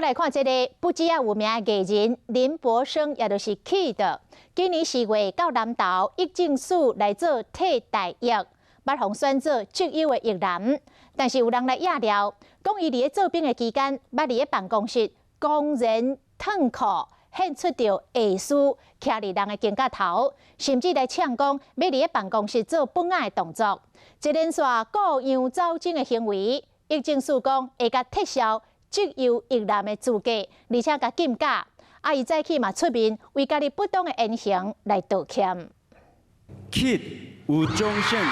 來看這個不只有名的藝人林柏昇，也就是 Kid，今年4月到南投役政署來做替代役，捌予選做績優的役男。但是有人來掖料，講伊佇咧做兵的期間，捌佇咧辦公室公然褪褲，現出著下肢，徛佇人的肩胛頭，甚至來嗆講欲佇咧辦公室做本仔的動作，一連串顧樣走精的行為，役政署講會共撤銷績優役男的資格，而且共禁駕。啊，伊早起嘛出面為家己不當的言行來道歉。 Kid 吳宗憲，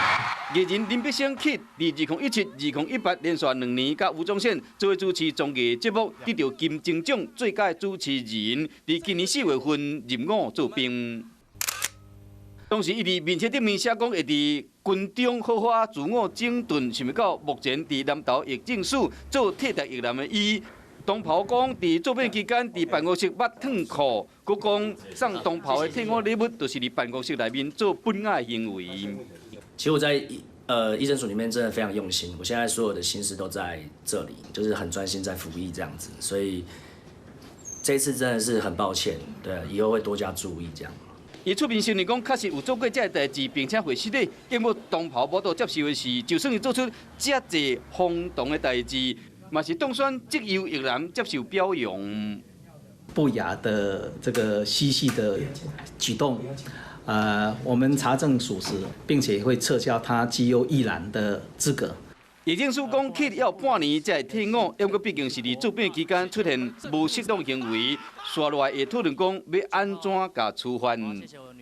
藝人林柏昇 Kid，佇2017、2018連續2年，佮吳宗憲做伙主持綜藝節目，得著金鐘獎最佳主持人。佇今年4月份入伍做兵。當時伊佇面冊頂面寫講，會佇軍中好好自我整頓，想袂到目前佇南投役政署做替代役男的伊，同袍講佇做兵期間佇辦公室捌褪褲，閣講送同袍的退伍禮物，就是佇辦公室內面做本仔行為。其實我在役政署裡面真的非常用心，我現在所有的心思都在這裡，就是很專心在服役這樣子，所以這一次真的是很抱歉，對，以後會多加注意這樣。伊出面承認講，確實有做過這个代誌，並且會失禮，結果同袍無法度接受的是，就算伊做出遮濟轟動的代誌，嘛是當選績優役男接受表揚。不雅的這個嬉戲的舉動，我們查證屬實，並且會撤銷他績優役男的資格。役政署講，去要半年才會退伍，不過畢竟是佇做兵期間出現無適當行為，紲落來會討論講欲按怎共處分。